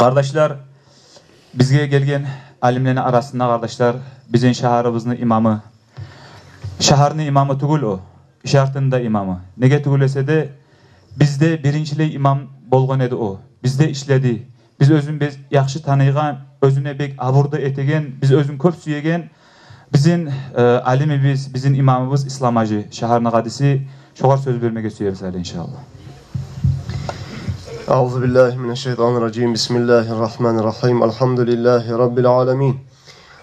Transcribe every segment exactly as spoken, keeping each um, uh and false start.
Къардашлар, бизге гелген алимлени арасында, къардашлар, бизин шагьарыбызны имамы, шагьарны имамы тюгюл о, Ишартны да имамы. Неге тюгюл эсе де, бизде биринчилей имам болгъан эди о. Бизде ишледи. Биз оьзюн бек яхшы таныйгъан, оьзюне бек абур да этеген, биз оьзюн кёп сюеген бизин, э, алимибиз, бизин имамыбыз Ислам-гьажи, шагьарны къадиси, шогъар сёз бермеге сюебиз гьали, иншааллагь. أعوذ بالله من الشيطان الرجيم. بسم الله الرحمن الرحيم. الحمد لله رب العالمين.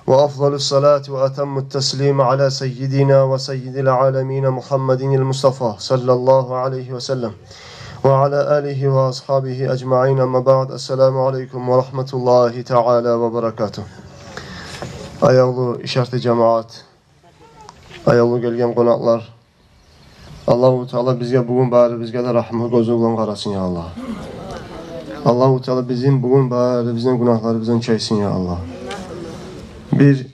وأفضل الصلاة وأتم التسليم على سيدنا وسيد العالمين محمد المصطفى صلى الله عليه وسلم وعلى آله وأصحابه أجمعين. أما بعد. السلام عليكم ورحمة الله تعالى وبركاته. Аявлу Ишарты жамаат, аявлу гелген къонакълар, Аллагьу Таала бизге бугюн барыбызгъа да рагьму гёзю булан къарасын, я Аллагь. Аллагьу Таала бизин бугюн барыбызны гюнагьларыбыздан чайсын, я Аллагь. Бир,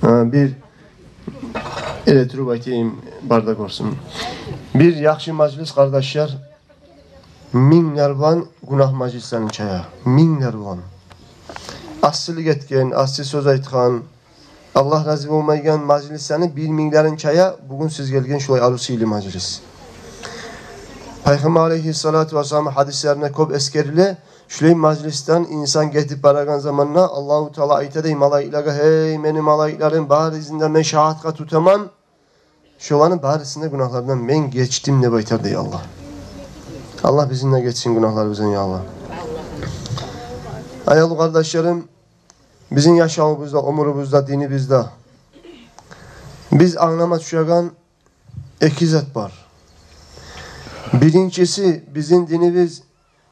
э, бир эретуруп айтайым, бар да гёрсюн. Бир яхшы мажлис, къардашлар, минглер булан гюнагь мажлислерин чая. Минглер булан. Асилик этген, аси сёз айтгъан, Аллагь рази болмайгъан мажлислени бир минглерин чая бугюн сиз гелген шулай арив сыйлы мажлис. Пайхаммар алейгьиссалату вассалам гьадислеринде кёп эсгериле, шулай мажлисден инсан гетип барагъан заманда Аллагьу Таала айта дей малайиклеге: «Гьей, мени малайиклерим, барыгъызны да мен шагьатгъа тутаман. Шоланы барысын да гюнагьларындан мен гечдим», — деп айтар дей Аллагь. Аллагь бизин де гечсин гюнагьларыбыздан, я Аллагь. Аявлу къардашларым, бизин яшавубузда, оьмюрюбюзде, динибизде биз англама тюшеген эки зат бар. Биринчиси, бизин динибиз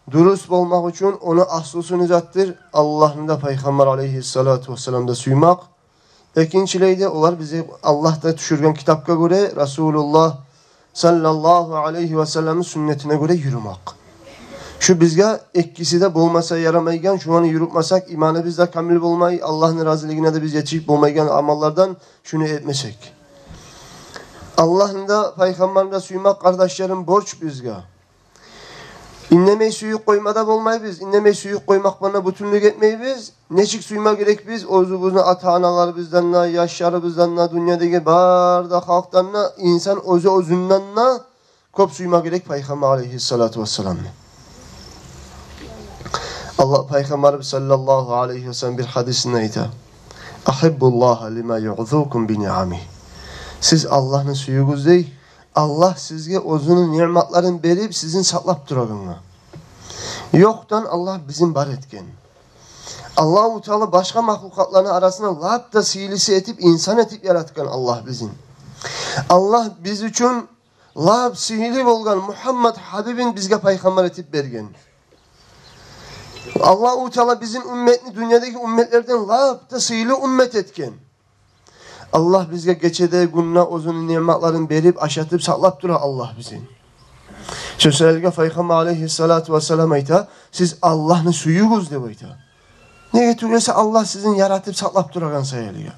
дурус болмакъ учун ону аслусу не затдыр? Аллагьны да, Пайхаммар алейгьиссалату вассаламны да сюймек. Экинчилей де, олар бизге Аллагь да тюшюрген китапгъа гёре, Расулуллагь саллаллагьу алейгьи вассаламны сюннетине гёре юрюмек. Шу бизге экиси де болмаса ярамайгъан, шуланы юрютмесек, иманыбыз да камил болмай, Аллагьны разилигине де биз етишип болмайгъан амаллардан, шуну этмесек. Аллагьны да, Пайхаммарны да сюймек, къардашларым, борч бизге. Индемей сююп къойма да болмайбыз, индемей сююп къоймакъ булан да бютюнлюк этмейбиз. Нечик сюйме герекбиз? Оьзюбюзню ата-аналарыбыздан да, яшларыбыздан да, дюньядагъы бары да халкъдан да, инсан оьзю-оьзюнден де кёп сюйме герек Пайхаммар алейгьиссалату вассаламны. Аллагь, Пайхаммарыбыз саллаллагьу алейгьи вассалам бир гьадисинде айта: «Агьиббуллагьа лима югъзукум би ниамигь». Сиз Аллагьны сююгюз дей, Аллагь сизге оьзюню ниъматларын берип, сизин сакълап турагъангъа. Ёкъдан Аллагь бизин бар этген. Аллагьу Таала башгъа махлукъатланы арасында лап да сыйлысы этип, инсан этип яратгъан Аллагь бизин. Аллагь биз учун лап сыйлы болгъан Мугьаммат гьабибин бизге пайхаммар этип берген. Аллагьу Таала бизин умметни дюньядагъы умметлерден лап да сыйлы уммет этген. Аллагь бизге гечеде, гюнде оьзюню ниъматларын берип, ашатып, сакълап тура Аллагь бизин. Шо саялы Пайхаммар алейгьиссалату вассалам айта: «Сиз Аллагьны сююгюз», — деп айта. Неге тюгюл эсе Аллагь сизин яратып, сакълап турагъан саялы.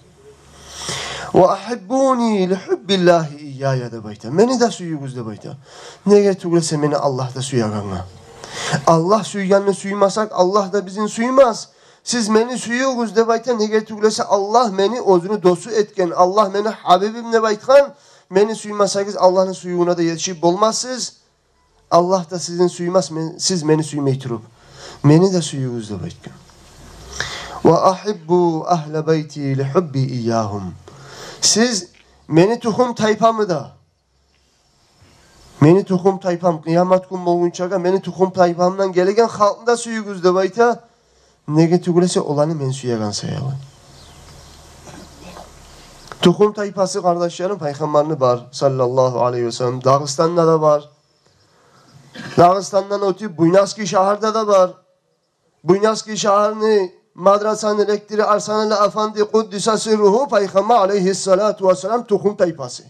«Ва агьиббуни ли гьуббиллагьи ийяя», — деп айта. «Мени де сююгюз», — деп айта. Неге тюгюл эсе мени Аллагь да сюегенге. Аллагь сюйгенни сюймесек, Аллагь да бизин сюймес. «Сиз мени сююгюз», — деп айта. Неге тюгюл эсе Аллагь мени оьзюню досу этген, Аллагь мени гьабибим деп айтгъан. Мени сюймесегиз, Аллагьны сюювюне де етишип болмассыз. Аллагь да сизин сюймес, мен, сиз мени сюймей туруп. «Мени де сююгюз», — деп айтгъан. «Ва агьиббу агьла байти ли гьубби ийягьум». Сиз мени тухум-тайпамны да, мени тухум-тайпам, къыямат гюн болгъунчагъа мени тухум-тайпамдан гелеген халкъны да сююгюз деп айта. Неге тюгюл эсе оланы мен сюеген саялы. Тухум-тайпасы, къардашларым, Пайхаммарны бар, саллаллагьу алейгьи ва саллам. Дагъыстанда да бар. Дагъыстандан оьтюп, Буйнакский шагьарда да бар. Буйнакский шагьарны мадрасаны ректору Арсаналы афанди, къуддиса сирругьу, Пайхаммар алейгьиссалату вассалам тухум-тайпасы.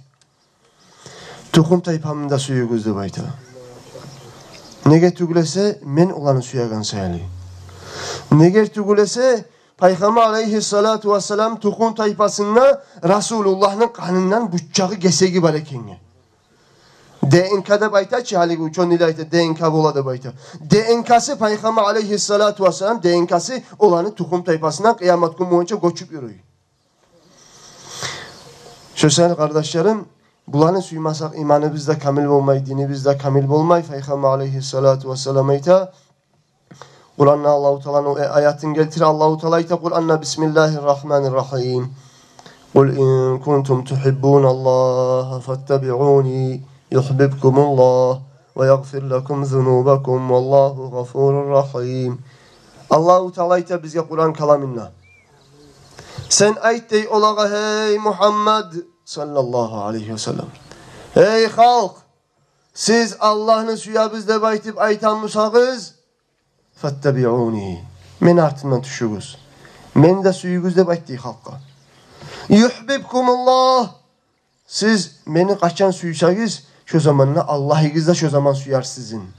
«Тухум-тайпамны да сююгюз», — деп айта. Неге тюгюл эсе мен оланы сюеген саялы. Неге тюгюл эсе Пайхаммар алейгьиссалату вассалам тухум-тайпасында Расулуллагьны къанындан буччагъы, гесеги бар экенге. ДНК деп айта чы, гьалиги учёныйлар айта, ДНК бола деп айта. ДНК-сы Пайхаммар алейгьиссалату вассалам, ДНК-сы оланы тухум-тайпасындан къыямат гюн болгъунча гёчюп юрюй. Шо саялы, къардашларым, буланы сюймесек, иманыбыз да камил болмай, динибиз де камил болмай. Пайхаммар алейгьиссалату вассалам айта, Къуранда Аллагьу Тааланы о аятын гелтире. Аллагьу Таала айта Къуранда: بسم الله الرحمن الرحيم. قل إن كنتم تحبون الله فاتبعوني يحببكم الله ويغفر لكم ذنوبكم والله غفور رحيم. Аллагьу Таала айта бизге Къуран каламында: сен айт, дей, олагъа, гьей Мугьаммад саллаллагьу алайгьи ва саллам, гьей халкъ, сиз Аллагьны сюебиз деп айтып айтгъан бусагъыз, فاتبعوني, мени артымдан тюшюгюз, мени де сююгюз деп айт, дей, халкъгъа. يحببكم الله, сиз мени къачан сюйсегиз, шо заманда Аллагьыгъыз да шо заман сюер сизин.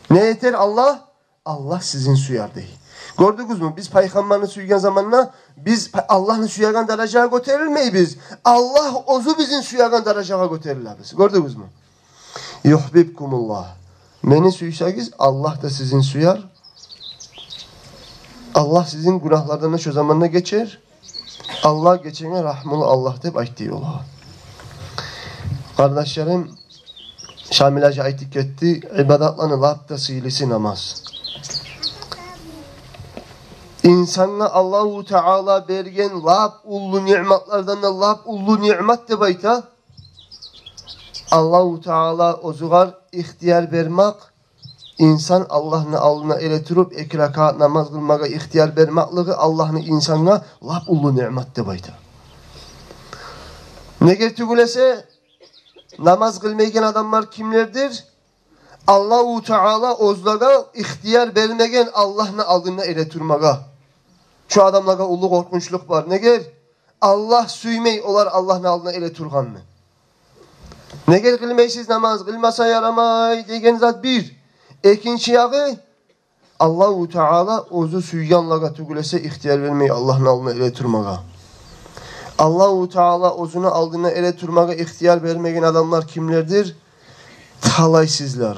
Не этер Аллагь? Аллагь сизин сюер, дей. Гёрдюгюзмю? Биз Пайхаммарны сюйген заманда биз пай-, Аллагьны сюеген даражагъа гётерилмейбиз. Аллагь оьзю бизин сюеген даражагъа гётерилебиз. Гёрдюгюзмю? يحببكم الله. Мени сюйсегиз, Аллагь да сизин сюер. Аллагь сизин гюнагьлардан да шо заманда гечер. Аллагь гечеген, рагьмулу Аллагь деп айт, дей, олагъа. Къардашларым, Шамил-гьажи айтып гетди, ибадатланы лап да сыйлысы намаз. Инсангъа Аллагьу Таала берген лап уллу ниъматлардан да лап уллу ниъмат деп айта Аллагьу Таала оьзюгер ихтияр бермек, инсан Аллагьны алдына эре туруп эки ракаат намаз къылмагъа ихтияр бермеклиги Аллагьны инсангъа лап уллу ниъмат деп айта. Неге тюгюл эсе, намаз къылмайгъан адамлар кимлердир? Аллагьу Таала оьзлеге ихтияр бермеген Аллагьны алдында эре турмагъа. Шо адамлагъа уллу къоркъунчлукъ бар. Неге? Аллагь сюймей олар Аллагьны алдына эре тургъанны. Неге къылмайсыз намаз, къылмаса ярамай деген зат бир. Экинчи ягъы, Аллагьу Таала оьзю сюйгенлеге тюгюл эсе ихтияр бермей Аллагьны алдына эре турмагъа. Аллагьу Таала оьзюню алдына эре турмагъа ихтияр бермеген адамлар кимлердир? Талайсызлар.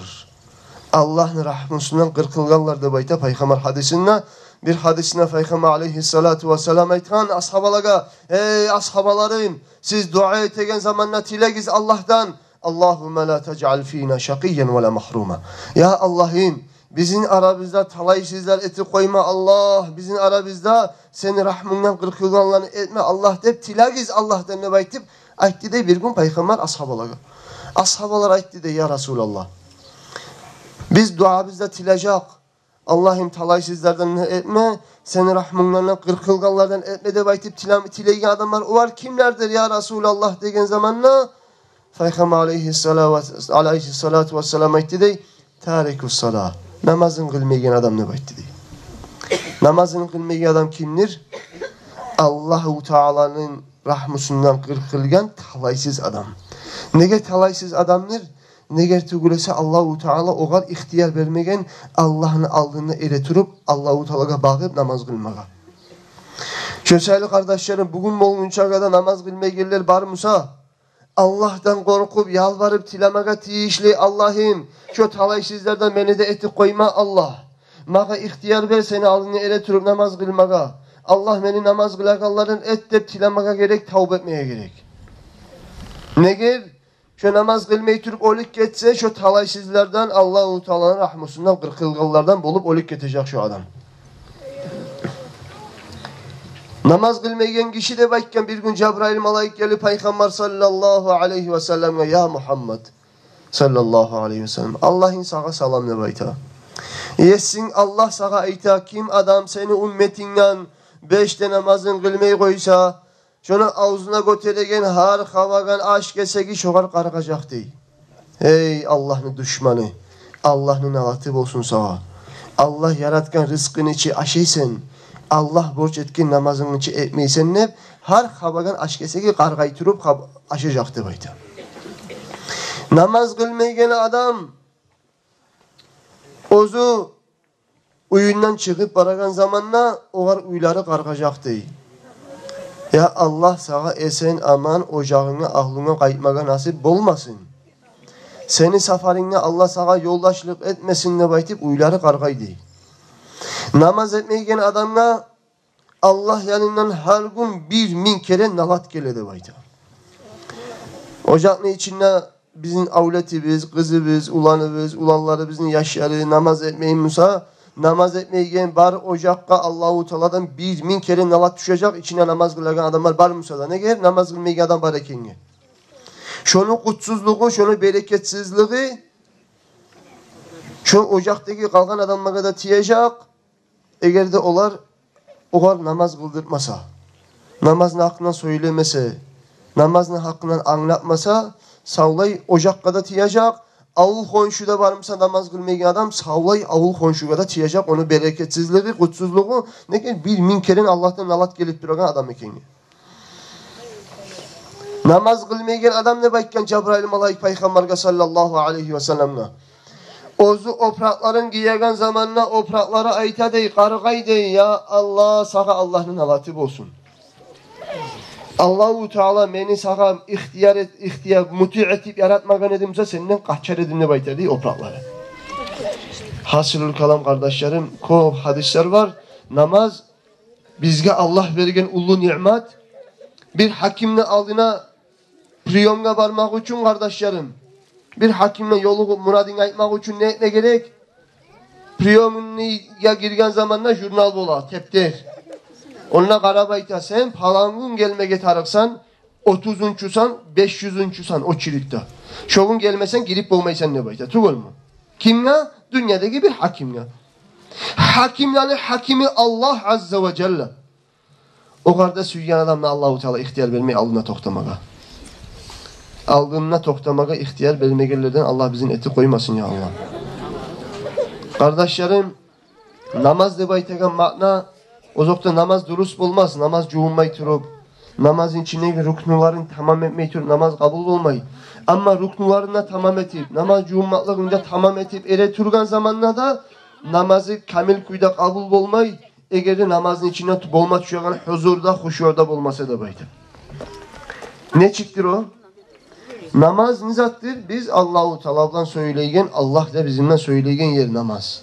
Аллагьны рагьмусундан къыркъылгъанлар деп айта Пайхаммар гьадисинде. Бир гьадисинде Пайхаммар алайгьиссалату вассалам айтгъан асгьабалагъа: «Эй асгьабаларым, сиз дуа этеген заманда тилегиз Аллагьдан: اللهم لا تجعل فينا شقيا ولا محروما». Я Аллагьым, бизин арабызда талайсызлар этип къойма, Аллагь, бизин арабызда сени рагьмунгдан къыркъылгъанланы этме, Аллагь, деп тилегиз Аллагьдан деп айтып айтды дей бир гюн Пайхаммар асгьабалагъа. Асгьабалар айтды дей: «Я Расулаллагь, биз дуабызда тилежек: Аллагьым, талайсызлардан этме, сени рагьмунгдан къыркъылгъанлардан этме деп айтып тиле-, тилейген адамлар олар кимлердир, я Расулаллагь?» деген заманда Пайхаммар алайгьиссалату вассалам айтды дей: «تارك الصلاة, намазын къылмайгъан адам», – деп айтды дей. Намазын къылмайгъан адам кимдир? Аллагьу Тааланы рагьмусундан къыркъылгъан талайсыз адам. Неге талайсыз адамдыр? Неге тюгюл эсе Аллагьу Таала огъар ихтияр бермеген Аллагьны алдында эре туруп, Аллагьу Таалагъа багъып намаз къылмагъа. Шо саялы, къардашларым, бугюн болгъунчагъа да намаз къылмайгъанлар бар буса, Аллагьдан къоркъуп, ялбарып тилемеге тийишли: «Аллагьым, шо талайсызлардан мени де этип къойма, Аллагь. Магъа ихтияр бер сени алдынгда эре туруп намаз къылмагъа. Аллагь, мени намаз къылагъанлардан эт», – деп тилемеге герек, тавба этмеге герек. Неге? Шо намаз къылмай туруп оьлюп гетсе, шо талайсызлардан, Аллагьу Тааланы рагьмусундан къыркъылгъанлардан болуп оьлюп гетежек шо адам. Намаз къылмайгъан гиши деп айтгъан бир гюн Жабрайыл малайик гелип Пайхаммар саллаллагьу алайгьи вассаламгъа: «Я Мугьаммад саллаллагьу алайгьи вассалам, Аллагьынг сагъа салам», – деп айта. «Есинг Аллагь сагъа айта: ким адам сени умметингден беш де намазын къылмай къойса, шону авзуна гётереген гьар хабагъан аш гесеги шогъар къаргъажакъ», – дей. Эй Аллагьны душманы, Аллагьны налаты болсун сагъа. Аллагь яратгъан рызкъынгны чы ашайсан, Аллагь борч этген намазынгны чы этмейсен деп, гьар хабагъан аш гесеги къаргъай туруп хаб-, ашажакъ деп айта. Намаз къылмайгъан адам оьзю уьюнден чыгъып барагъан заманда огъар уьйлери къаргъажакъ дей. Я Аллагь, сагъа эсен-аман ожагъынга, агьлюнге къайтмагъа насип болмасын. Сени сапарынгда Аллагь сагъа ёлдашлыкъ этмесин деп айтып, уьйлери къаргъай дей. Намаз этмейген адамгъа Аллагь янындан гьар гюн бир минг керен налат геле деп айта. Ожакъны ичинде бизин авлетибиз, къызыбыз, уланыбыз, уланларыбызны яшлары намаз этмей буса, намаз этмейген бар ожакъгъа Аллагьу Тааладан бир минг керен налат тюшежек, ичинде намаз къылагъан адамлар бар буса да. Неге? Намаз къылмайгъан адам бар экенге. Шону къутсузлугъу, шону берекетсизлиги шо ожакъдагъы къалгъан адамлагъа да тиежек. Эгер де олар огъар намаз къылдыртмаса, намазны гьакъындан сёйлемесе, намазны гьакъындан англатмаса, савлай ожакъгъа да тиежек. Авул-хоншуда бар буса намаз къылмайгъан адам, савлай авул-хоншугъа да тиежек. Ону берекетсизлиги, къутсузлугъу, неге, бир минг керен Аллагьдан налат гелип турагъан адам экенге. Намаз къылмайгъан адам, деп айтгъан Жабрайыл малайик пайхаммаргъа саллаллагьу алайгьи ва салламгъа, оьзю опуракъларын гиеген заманда опуракълары айта дей, къаргъай дей: «Я Аллагь, сагъа Аллагьны налаты болсун. Аллагьу Таала мени сагъа ихтияр эт-, ихтияр, мутиъ этип яратмагъан эди буса, сенден къачар эдим», — деп айта дей опуракълары. Гьасилул калам, къардашларым, кёп гьадислер бар. Намаз бизге Аллагь берген уллу ниъмат. Бир гьакимни алдына приёмгъа бармакъ учун, къардашларым, бир гьакимни ёлугъуп мурадынг айтмакъ учун не этме герек? Приёмныйге гирген заманда журнал бола, тептер. Онда къарап айта: «Сен палан гюн гелмеге тарыкъсан, отузунчусан, беш юзюнчюсан очередьде. Шо гюн гелмесенг, гирип болмайсан», — деп айта. Тюгюлмю? Кимге? Дюньядагъы бир гьакимге. Гьакимлени гьакими Аллагь азза ва жалла. Огъар да сюйген адамны Аллагьу Таала ихтияр бермей алдына токътамагъа. Алдына токътамагъа ихтияр бермегенлерден Аллагь бизин этип къоймасын, я Аллагь. Къардашларым, намаз деп айтагъан маъна, озокъда, намаз дурус болмас, намаз жувунмай туруп, намазны ичиндеги рукнуларын тамам этмей туруп, намаз къабул болмай. Амма рукнуларын да тамам этип, намаз жувунмакълыгъын да тамам этип эретургъан заманда да намазы камил кюйде къабул болмай, эгер де намазны ичинде ту-, болма тюшеген гьузур да, хушуъ да болмаса деп айта. Нечикдир о? Намаз не затдыр? Биз Аллагьу Таала булан сёйлейген, Аллагь да бизин булан сёйлейген ер намаз.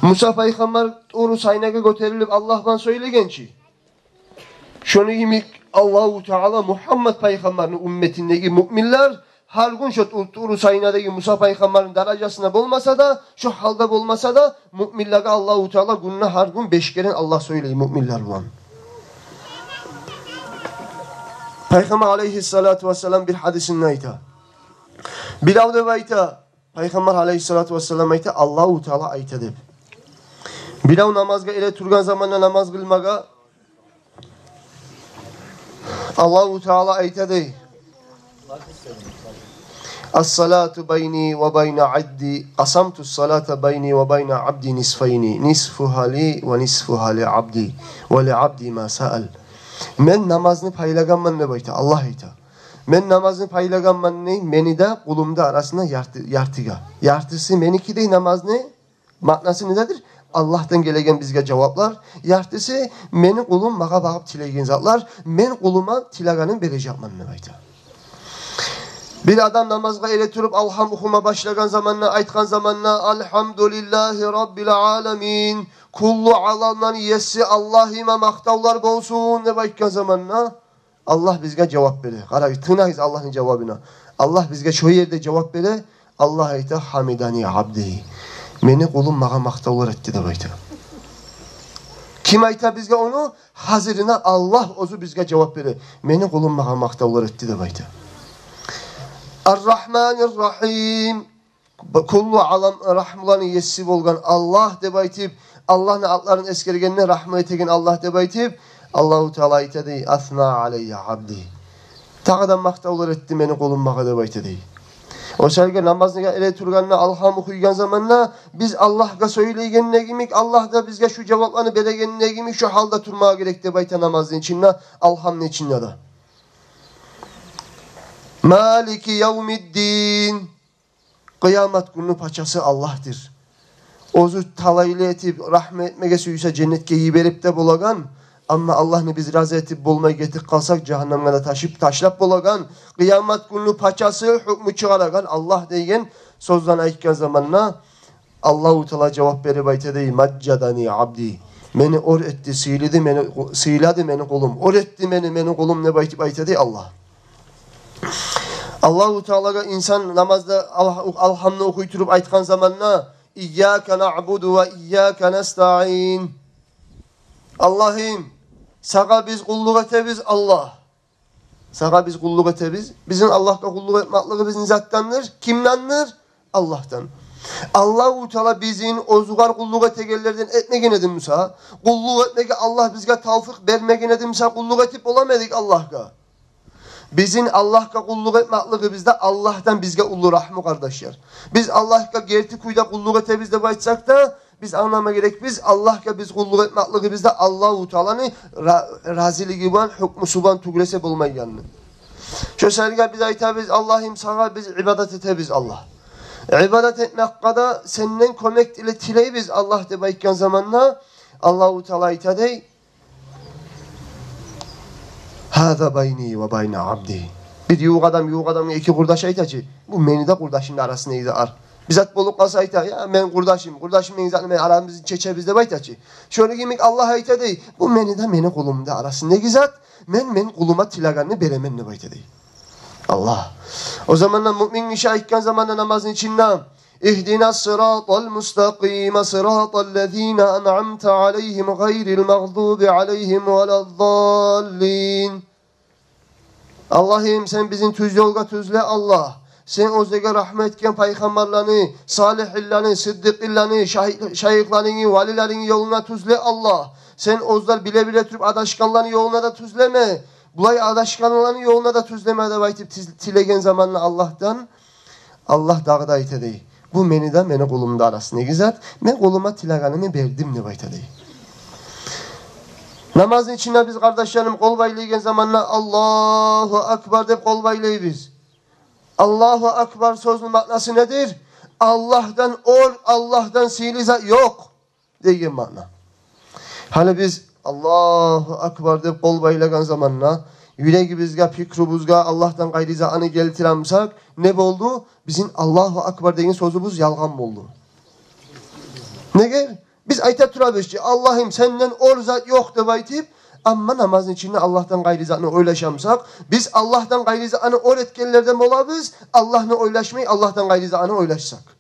Муса пайхаммар Туру Сайнагъа гётерилип Аллагь булан сёйлеген чи. Шону йимик Аллагьу Таала Мугьаммат пайхаммарны умметиндеги муъминлер гьар гюн шо Ту-, Туру Сайнадагъы Муса пайхаммарны даражасына болмаса да, шо гьалда болмаса да, муъминлеге Аллагьу Таала гюнде гьар гюн беш керен Аллагь сёйлей муъминлер булан. Пайхаммар алайгьиссалату вассалам бир гьадисинде айта. Бирев деп айта, Пайхаммар алайгьиссалату вассалам айта, Аллагьу Таала айта деп. Бирев намазгъа эретургъан заманда намаз къылмагъа Аллагьу Таала айта дей: «Ас-салату байни ва байна абди, къасамту ас-салата байни ва байна абди нисфайни, нисфугьа ли ва нисфугьа ли абди, ва ли абди ма саал». Мен намазны пайлагъанман деп айта, Аллагь айта. Мен намазны пайлагъанман дей, мени де, къулумну да арасында ярты, яртыгъа. Яртысы меники дей намазны, маънасы недедир? Аллагьдан гелеген бизге жаваплар. Яртысы мени къулум магъа багъып тилейген затлар. Мен къулума тилегенин бережекмен деп айта. Бир адам намазгъа эретуруп, алгьам охума башлагъан заманда, айтгъан заманда: «Алгьамдулиллагьи раббил аламин, кюллю аламланы еси Аллагьыма макътавлар болсун», — деп айтгъан заманда, Аллагь бизге жавап бере. Къарагъыз, тынглагъыз Аллагьны жавабына. Аллагь бизге шо ерде жавап бере. Аллагь айта: «Гьамидани абди. Мени къулум магъа макътавлар этди», — деп айта. Ким айта бизге ону? Гьазирина Аллагь оьзю бизге жавап бере. «Мени къулум магъа макътавлар этди», — деп айта. Ар-Рагьманир-Рагьим. Бу кюллю алам, рагьмуланы еси болгъан Аллагь деп айтып, Аллагьны атларын эсгергенде, рагьму этеген Аллагь деп айтып, Аллагьу Таала айта дей: «Асна алайя абди. Дагъы да макътавлар этди мени къулум магъа», — деп айта дей. О саялы намазгъа эретургъанда, алгьам охуйгъан заманда биз Аллагьгъа сёйлейгенде йимик, Аллагь да бизге шу жавапланы берегенде йимик, шу гьалда турмагъа герек деп айта намазны ичинде, алгьамны ичинде де. Малики явмиддин. Къыямат гюнню пачасы Аллагьдыр. Оьзю талайлы этип, рагьму этмеге сюйсе, женнетге йиберип де болагъан, Амма Аллагьны биз рази этип болмай гетип къалсакъ, жагьаннемге де ташып, ташлап болагъан, къыямат гюнню пачасы, гьукму чыгъарагъан Аллагь деген сёзлени айтгъан заманда, Аллагьу Таала жавап берип айта дей: «Мажжадани абди». Мени оьр этди, сыйлады мени, сыйлады мени къулум. Оьр этди мени, мени къулум деп айтып айта дей Аллагь. Аллагьу Таалагъа инсан намазда ал-, алгьамны охуй туруп айтгъан заманда: «Ийяка наъбуду ва ийяка настаъин». Аллагьым, сагъа биз къуллукъ этебиз, Аллагь. Сагъа биз къуллукъ этебиз. Бизин Аллагьгъа къуллукъ этмеклигибиз не затдандыр? Кимдендир? Аллагьдан. Аллагьу Таала бизин оьзюгер къуллукъ этегенлерден этмеген эди буса, къуллукъ этмеге Аллагь бизге тавфикъ бермеген эди буса, къуллукъ этип боламы эдик Аллагьгъа? Бизин Аллагьгъа къуллукъ этмеклигибиз де Аллагьдан бизге уллу рагьму, къардашлар. Биз Аллагьгъа герти кюйде къуллукъ этебиз деп айтсакъ да, биз англама герекбиз, Аллагьгъа биз къуллукъ этмеклигибиз де Аллагьу Тааланы ра-, разилиги булан, гьукмусу булан тюгюл эсе болмайгъанны. Шо саялы биз айтабыз: «Аллагьым, сагъа биз ибадат этебиз, Аллагь. Ибадат этмекге де сенден кёмек тиле-, тилейбиз, Аллагь», — деп айтгъан заманда, Аллагьу Таала айта дей: «Гьаза байни ва байна абди». Бир ювукъ адам ювукъ адамгъа, эки къурдаш айта чы: «Бу мени де къурдашымны арасындагъы зат». Бир зат болуп къалса, айта: «Я, мен къурдашым, къурдашым мени затны, мен арамызны чечебиз», — деп айта чы. Шону йимик Аллагь айта дей: «Бу мени де мени къулумну да арасындагъы зат, мен, мен къулума тилегенни беремен», — деп айта дей Аллагь. О заманда муъмин гиши айтгъан заманда намазны ичинде: «Игьдина сыратал мустакъима, сыратал лазина анъамта алайгьим, гъайрил магъдуби алайгьим валаддаллин». Аллагьым, сен бизин тюз ёлгъа тюзле, Аллагь. Сен оьзлеге рагьмат этген пайхаммарланы, салигьинлени, сыддикъинлени, шагьи-, шайыхларынгны, валилерини ёлуна тюзле, Аллагь. Сен оьзлер биле-биле туруп адашгъанланы ёлуна да тюзлеме, булай адашгъанланы ёлуна да тюзлеме деп айтып тиз-, тилеген заманда Аллагьдан, Аллагь дагъы да айта дей: «Бу мени де, мени къулумну да арасындагъы зат, мен къулума тилегенни бердим», — деп айта дей. Намазны ичинде биз, къардашларым, къол байлайгъан заманда «Аллагьу акбар» деп къол байлайбыз. «Аллагьу акбар» сёзню маънасы недир? Аллагьдан оьр, Аллагьдан сыйлы зат ёкъ деген маъна. Гьали биз «Аллагьу акбар» деп къол байлагъан заманда, юрегибизге, пикрубузгъа Аллагьдан къайры затны гелтире бусакъ, не болду? Бизин «Аллагьу акбар» деген сёзюбюз ялгъан болду. Неге? Биз айта турабыз чы: «Аллагьым, сенден оьр зат ёкъ», — деп айтып, амма намазны ичинде Аллагьдан къайры затны ойлаша бусакъ, биз Аллагьдан къайры затны оьр этгенлерден болабыз, Аллагьны ойлашмай, Аллагьдан къайры затны ойлашсакъ.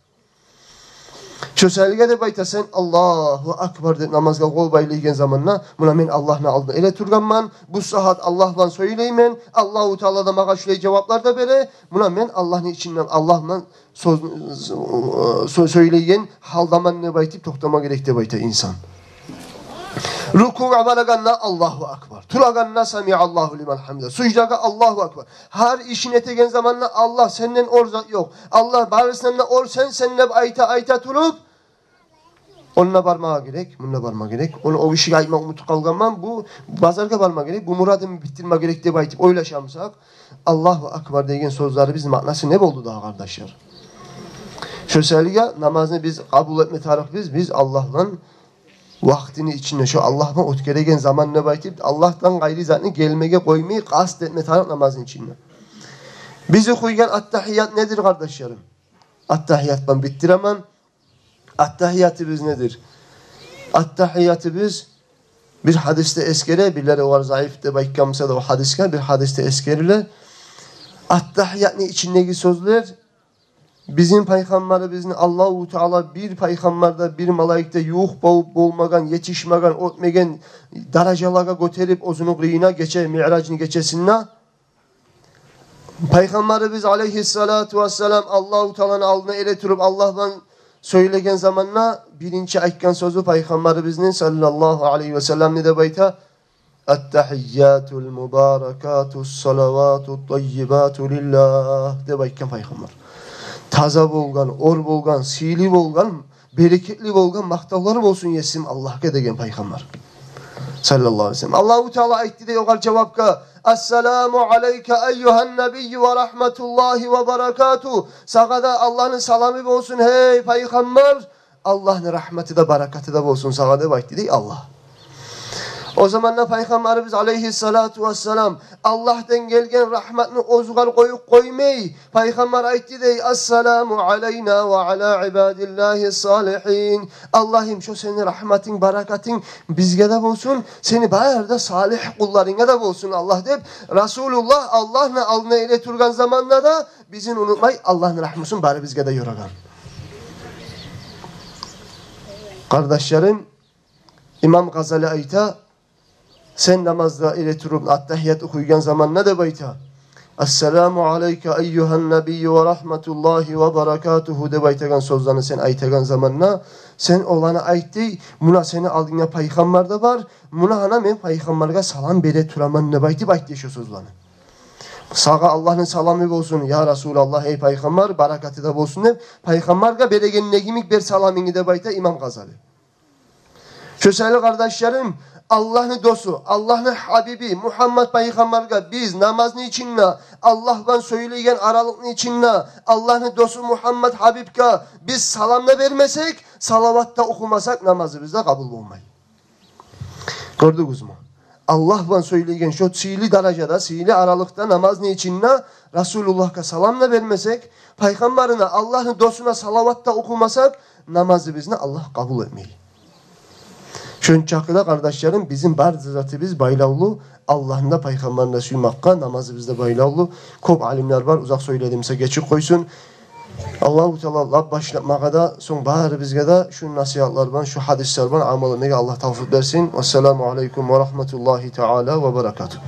Шо саялы деп айта, сен «Аллагьу акбар» деп намазгъа къол байлайгъан заманда, муна мен Аллагьны алдында эретургъанман, бу сагьат Аллагь булан сёйлеймен, Аллагьу Таала да магъа шулай жаваплар да бере, муна мен Аллагьны ичинден, Аллагь булан сёз, сё-, сёйлейген гьалдаман деп айтып токътама герек деп айта инсан. Рукугъа барагъанда «Аллагьу акбар», турагъанда «Самиаллагьу лиман гьамида», суждагъа «Аллагьу акбар». Гьар ишин этеген заманда «Аллагь, сенден оьр зат ёкъ, Аллагь, барысындан да оьр сен, сен» деп айта, айта туруп, онда бармагъа герек, мунда бармагъа герек. Ону о гишиге айтмакъ унутуп къалгъанман, бу базаргъа барма герек, бу мурадымны битдирме герек деп айтып ойлаша бусакъ, «Аллагьу акбар» деген сёзлерибизни маънасы не болду дагъы, къардашлар? Шо саялы намазны биз къабул этме тарыкъбыз, биз Аллагь булан вакътини ичинде, шо Аллагь булан оьтгереген заман деп айтып, Аллагьдан къайры затны гелмеге къоймай, къаст этме тарыкъ намазны ичинде. Биз охуйгъан аттагьият недир, къардашларым? Аттагьият булан битдиремен. Аттагьиятыбыз недир? Аттагьиятыбыз бир гьадисде эсгере, бирлери огъар заиф деп айтгъан буса да о гьадисге, бир гьадисде эсгериле. Аттагьиятны ичиндеги сёзлер бизин пайхаммарыбызны Аллагьу Таала бир пайхаммар да, бир малайик де ювукъ болуп болмагъан, етишмеген, оьтмеген даражалагъа гётерип оьзюню къырыйына гече, Миъражны гечесинде. Пайхаммарыбыз алайгьиссалату вассалам Аллагьу Тааланы алдына эретуруп, Аллагь булан сёйлеген заманда биринчи айтгъан сёзю пайхаммарыбызны саллаллагьу алайгьи васалламны деп айта: «Аттагьиятул мубаракатус салаватут таййибату лиллагь», — деп айтгъан пайхаммар. «Таза болгъан, оьр болгъан, сыйлы болгъан, берекетли болгъан макътавлар болсун Есим Аллагьгъа», — деген пайхаммар саллаллагьу алайгьи васаллам. Аллагьу Таала айтды дей огъар жавапгъа: «Ассаламу алайка айюгьан набийю ва рагьматуллагьи ва баракатугь». Сагъа да Аллагьны саламы болсун, гьей пайхаммар, Аллагьны рагьматы да, баракаты да болсун сагъа, деп айтды дей Аллагь. О заманда Пайхаммарыбыз алайгьиссалату вассалам Аллагьдан гелген рагьматны оьзюгер къоюп къоймай, Пайхаммар айтды дей: «Ассаламу алайна ва ала ибадиллагьи салигьин». «Аллагьым, шо сени рагьматынг, баракатынг бизге де болсун, сени бары да салигь къулларынга да болсун, Аллагь», — деп, Расулуллагь Аллагьны алдына эретургъан заманда да бизин унутмай, Аллагьны рагьмусун бары бизге де ёрагъан. Къардашларым, имам Гъазали айта: «Сен намазда эретуруп аттагьият охуйгъан заманда, — деп айта, — ассаламу алайка айюгьан набийю ва рагьматуллагьи ва баракатугьу деп айтагъан сёзлени сен айтагъан заманда, сен оланы айт дей, муна сени алдынгда Пайхаммар да бар, муна гьана мен Пайхаммаргъа салам бере тураман деп айтып айт дей шо сёзлени. Сагъа Аллагьны саламы болсун, я Расулаллагь, эй Пайхаммар, баракаты да болсун деп, Пайхаммаргъа берегенде йимик бер саламынгны», — деп айта имам Гъазали. Шо саялы, къардашларым, Аллагьны досу, Аллагьны гьабиби Мугьаммат Пайхаммаргъа биз намазны ичинде, Аллагь булан сёйлейген аралыкъны ичинде Аллагьны досу Мугьаммат гьабибге биз салам да бермесек, салават да охумасакъ, намазыбыз да къабул болмай. Гёрдюгюзмю? Аллагь булан сёйлейген шо сыйлы даражада, сыйлы аралыкъда, намазны ичинде Расулуллагьгъа салам да бермесек, Пайхаммарына, Аллагьны досуна салават да охумасакъ, намазыбызны Аллагь къабул этмей. Шончакъы да, къардашларым, бизин бар затыбыз байлавлу Аллагьны да, Пайхаммарны да сюймекге намазыбыз да байлавлу. Кёп алимлер бар, узакъ сёйледимсе, гечип къойсун. Аллагьу Таала лап башлап магъа да, сонг барыбызгъа да шу насигьатлар булан, шу гьадислер булан амал этмеге Аллагь тавфикъ берсин. Вассаламу алайкум ва рагьматуллагьи таала ва баракатугь.